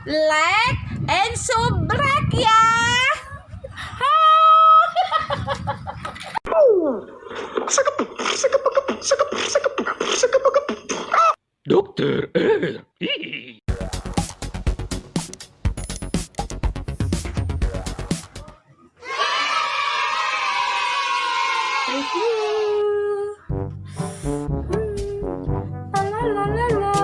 Like and subscribe ya. Dokter R. Thank you. La la la la la.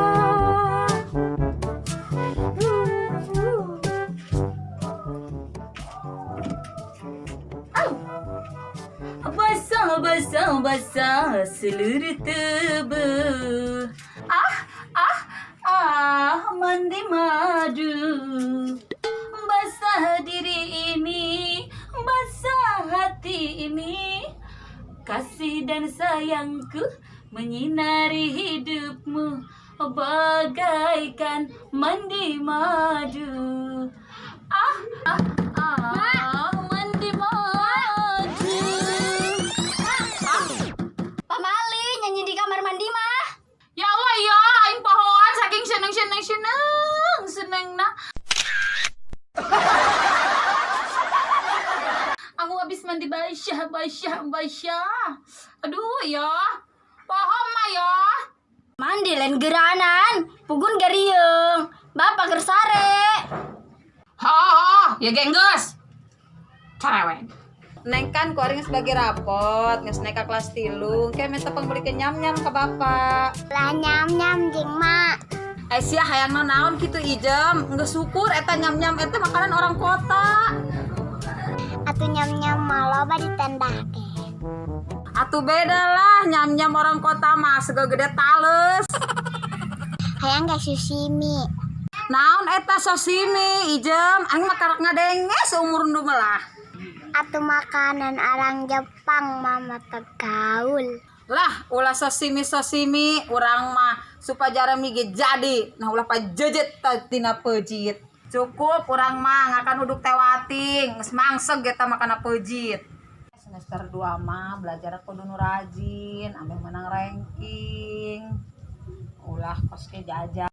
Au. Basah, basah, basah seluruh tubuh. Ah, ah, ah, mandi madu. Basah diri ini, basah hati ini. Kasih dan sayangku menyinari hidupmu bagaikan mandi madu. Ah, ah, ah, mandi madu. Ah. Pamali nyanyi di kamar mandi mah. Ya Allah ya, aing pohoan saking seneng seneng seneng seneng nah. Aku habis mandi basah basah basah. Aduh ya. Poho mah ya. Mandi lain geranan, pugun gariung. Bapak keur sare. Ha, ha, ya gengges. Cerewet. Neng kan ku aring sebagai rapot, geus naik ka kelas 3, kayak minta pangbelikeun nyam-nyam ke bapak. Lah nyam-nyam jeung mak. Eh sia hayang naon kitu Ijem, geus syukur eta nyam-nyam eta makanan orang kota. Atuh nyam-nyam mah loba di tenda ge. Atuh beda lah nyam-nyam orang kota mah segede tales. Hayang ge sashimi. Naon eta sashimi Ijem, aing mah karak ngadenge seumur nu melah. Atuh makanan orang Jepang mama gaul. Lah, ulah sashimi sashimi urang mah supaya jarami ge jadi. Nah ulah pajejet tina pejit. Cukup urang mah ngakan uduk tewating, geus mangseg eta makana pejit. Semester 2 mah belajar kudu nu rajin, ameh menang ranking. Ulah kos ke jajan.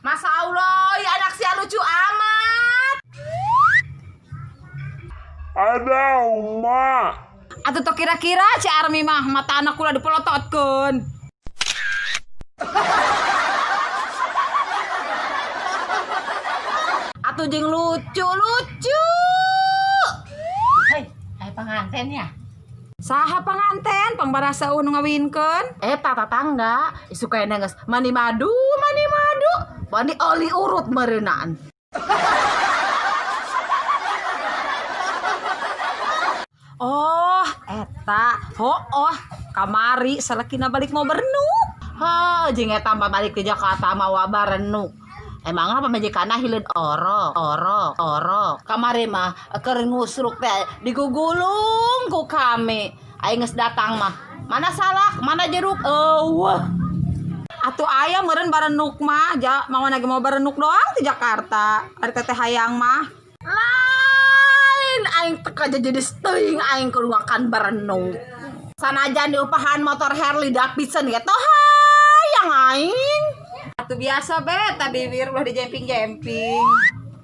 Masa Allah, ya anak sia lucu amat. Ada Uma. Atuh tuh kira-kira si Armi mah mata anak kula dipelototkeun. Atuh jeung lucu-lucu. Hei, hai pengantin ya? Saha panganten pangbarasa nu ngawinkeun? Eta tatangga, isuk kayaknya geus mandi madu, mandi madu, mandi oli urut meureunan. Oh, eta. Oh, kamari salakina balik mau berenuk. Heuh, jeung eta mah balik ke Jakarta mawa barenuk. Emangna pamajikanna hileud orok, orok, orok. Kamari mah keur ngusruk teh digugulung ku kami. Aing geus datang mah. Mana salak, mana jeruk? Eueuh. Atuh aya meureun barenuk mah, ja mawa lagi mau barenuk doang di Jakarta. Ari teteh hayang mah. Lain aing teu jadi teuing aing kudu makan barenuk. Sanajan diupahan motor Harley Davidson ge toh hayang aing. Atuh biasa be, ta bibir ulah dijemping-jemping.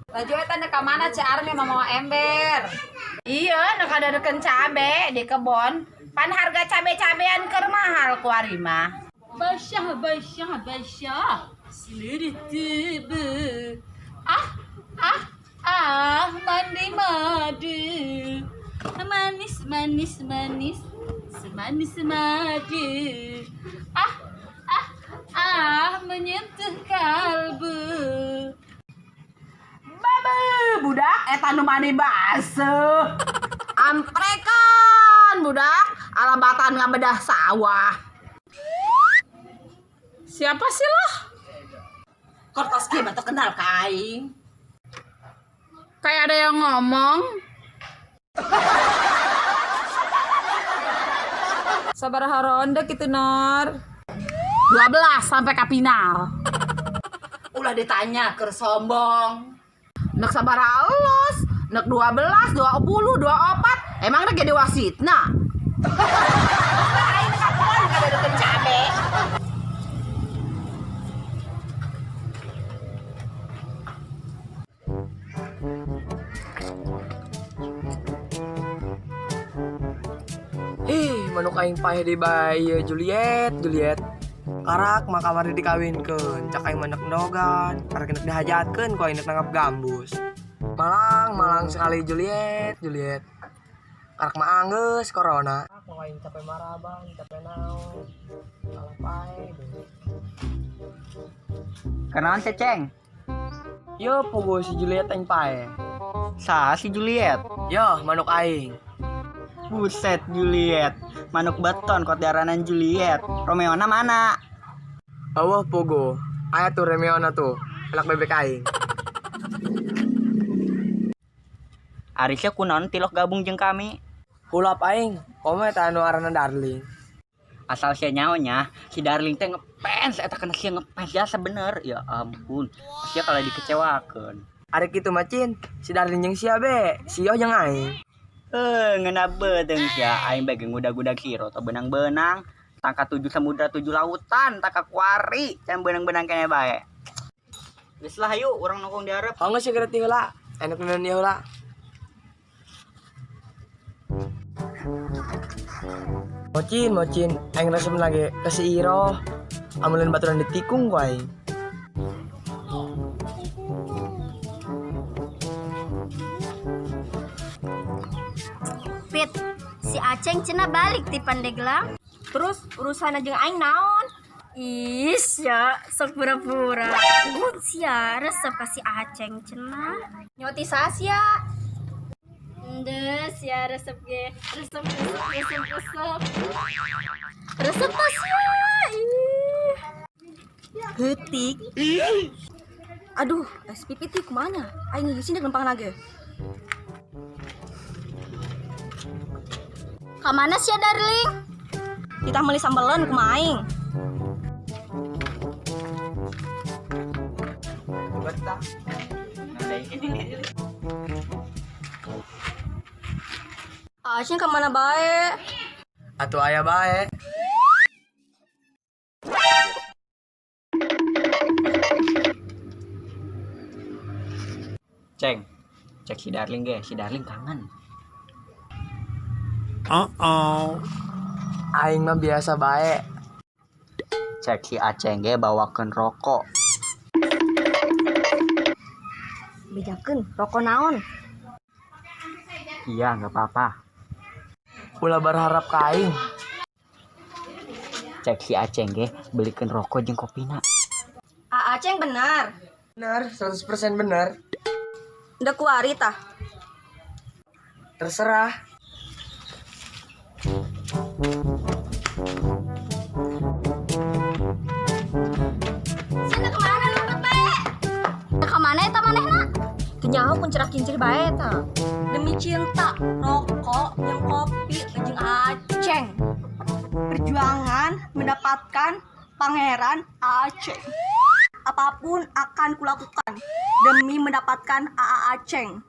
Laju eta nek ka mana Ceu Armi mah mawa ember. Iya, nek ada deken cabe di kebon. Pan harga cabe-cabean keur mahal kuari mah. Basah, basah, basah seluruh tubuh. Ah, ah, ah, mandi madu. Manis, manis, manis, semanis madu. Ah, ah, ah, menyentuh kalbu. Babe, budak eta nu mandi baseuh. Amprekan budak, alabatan ngabedah sawah. Siapa sih lah? Kortos kieu mah teu kenal ka aing. Kayak ada yang ngomong. Sabaraha ronde kitu Nor? 12 sampai ke final. Ulah ditanya keur sombong. Nek sabaraha elos, nek 12, 20, 24, emang nek jadi wasitna. Aing ka kebon kada deukeun cabe. Manuk aing paeh deui bae ieu Juliet, Juliet. Karak mah kamari dikawinkeun, cak aing mah endogan, karak enek dihajatkeun ku aing nanggap gambus. Malang, malang sekali Juliet, Juliet. Karak mah anggeus corona. Mau aing capek marabang, capek naon. Kalah paeh deui. Kenalan Ceceng. Yo puguh si Juliet aing paeh. Saha si Juliet? Yo manuk aing. Buset Juliet, manuk beton kot diaranan Juliet. Romeona mana? Eueuh puguh. Aya tuh Romeona tuh, anak bebek aing. Arisnya kunaon tilok gabung jeung kami? Hulap aing, komo eta anu aranna Darling. Asal sia nyaho nya, si Darling teh ngefans eta kana sia ngefans jasa bener. Ya ampun, sia kalau dikecewakeun. Ari kitu mah Cin, si Darling jeung sia be, si Yoh jeung aing. Ngeunah beuteung sia, aing bae ge ngudag-gudag siro teh beunang-beunang. Tangka 7 samudra 7 lautan, tangka kuari, can beunang-beunang kene bae. Geus lah hayu urang nongkrong di hareup. Hongos sia gereti heula, enak neun ieu heula. Mocin, mocin, aing resep lagi ke si Iroh. Amun lain baturan ditikung ku aing. Pit, si Aceng cenah balik ti Pandeglang. Terus urusan jeung aing naon? Is ya, sok pura-pura. Sia resep ka si Aceng cenah. Nyoti sasia. Endes ya resep ge, resep resep resep resep. Resep ka sia. Ih. Heutik. Aduh, SPP teh kumaha? Aing ngeusin dek lempang ge. Ka mana sia Darling? Titah meuli sambeleun kumaha aing. Betah. Aceng ka mana bae? Atuh aya bae. Ceng, cek si Darling ge, si Darling kangen. Uh-oh. Aing mah biasa bae. Cek si Aceng ge bawakeun rokok. Bejakeun rokok naon? Iya, nggak apa-apa. Ulah berharap ka aing. Cek si Aceng ge belikeun rokok jeung kopina. A Aceng benar. Bener, 100% bener. Udah kuari tah. Terserah. Sia kemana lempet bae? Ka mana eta manehna? Teu nyaho kuncerak kincir bae tah. Demi cinta, rokok jeung kopi jeung Aceng. Perjuangan mendapatkan pangeran Aceng. Apapun akan kulakukan demi mendapatkan AA Aceng.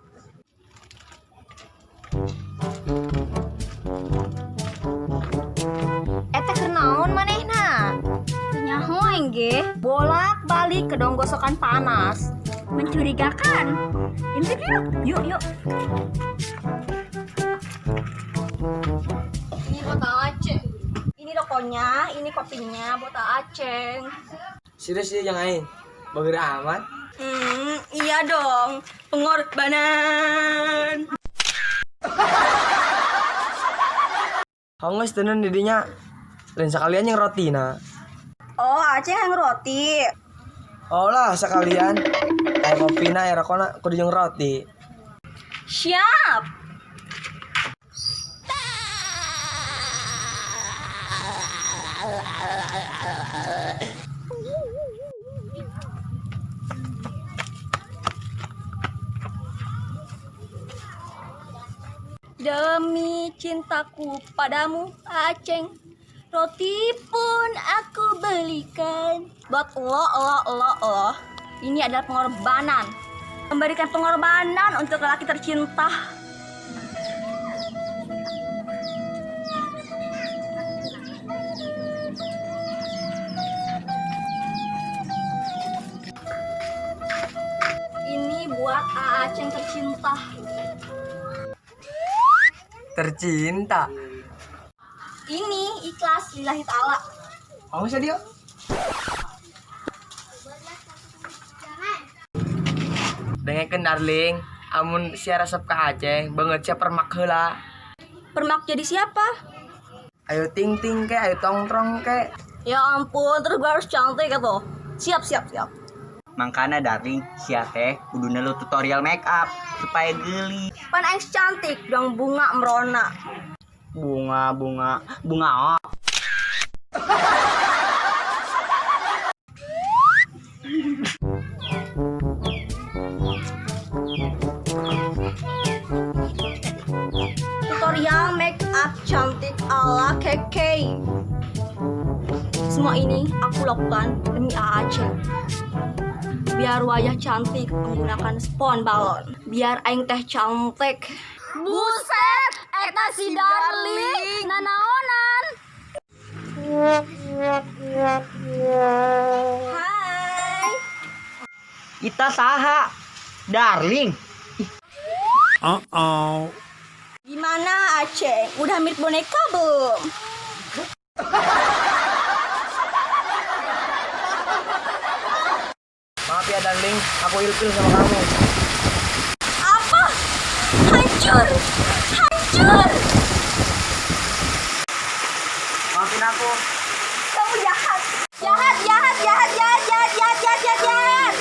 Eta keur naon manehna? Teu nyaho aing ge. Bolak-balik ke dong gosokan panas. Mencurigakan. Intip yuk. Yuk, yuk. Ini buat Aceng. Ini rokoknya, ini kopinya buat Aceng. Serius sih jeung aing. Bager amat. Iya dong. Pengorbanan. Hongos teunun di dinya. Lain sekalian yang rotina. Oh, Aceng yang roti. Oh lah sekalian. Kayak kopina ya rokona kudu jeung roti. Siap. Demi cintaku padamu, Aceng, roti pun aku belikan. Buat lo, lo, lo, lo. Ini adalah pengorbanan. Memberikan pengorbanan untuk lelaki tercinta. Ini buat Aceng tercinta. Tercinta. Ini ikhlas lillahi ta'ala. Kamu dia? Dengekeun darling, amun sia resep ka Aceh, beungeut sia permak heula. Permak jadi siapa? Ayo ting-ting ke, ayo tongtrong ke. Ya ampun, terus gue harus cantik gitu. Siap, siap, siap. Mangkana darling, sia teh kudu nelu tutorial make up supaya geli. Pan aing cantik dong bunga merona. Bunga bunga bunga oh. Tutorial make up cantik ala Keke. Semua ini aku lakukan demi Aceh. Biar wajah cantik menggunakan spon balon. Biar aing teh cantik. Buset, eta si darling nanaonan. Hai. Kita saha? Darling. Uh-oh. Gimana Aceh? Udah mirip boneka belum? Maaf ya darling, aku ilfil sama kamu. Apa? Hancur! Hancur! Maafin aku. Kamu jahat! Jahat, jahat, jahat, jahat, jahat, jahat, jahat, jahat, jahat!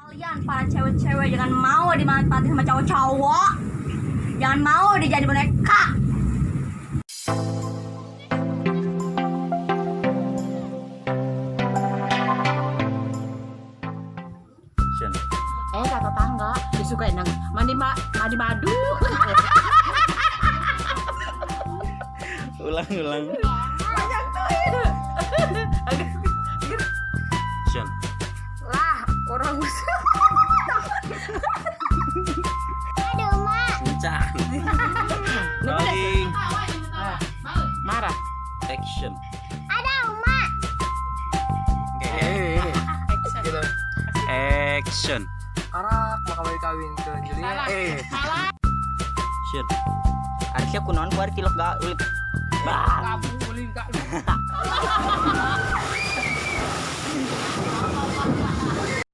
Kalian para cewek-cewek jangan mau dimanfaatin sama cowok-cowok. Jangan mau dijadi boneka. Eh kata tetangga disukai nang mandi mandi madu. Ulang ulang. Action. Lah, orang Encan. Rolling. Marah. Action. Eh, gitu. Action. Karak mah kamari dikawinkeun Juliet. Eh, Action. Harusnya kunaon kuari tilok ga ulip. Bah. Kamu ulin kak.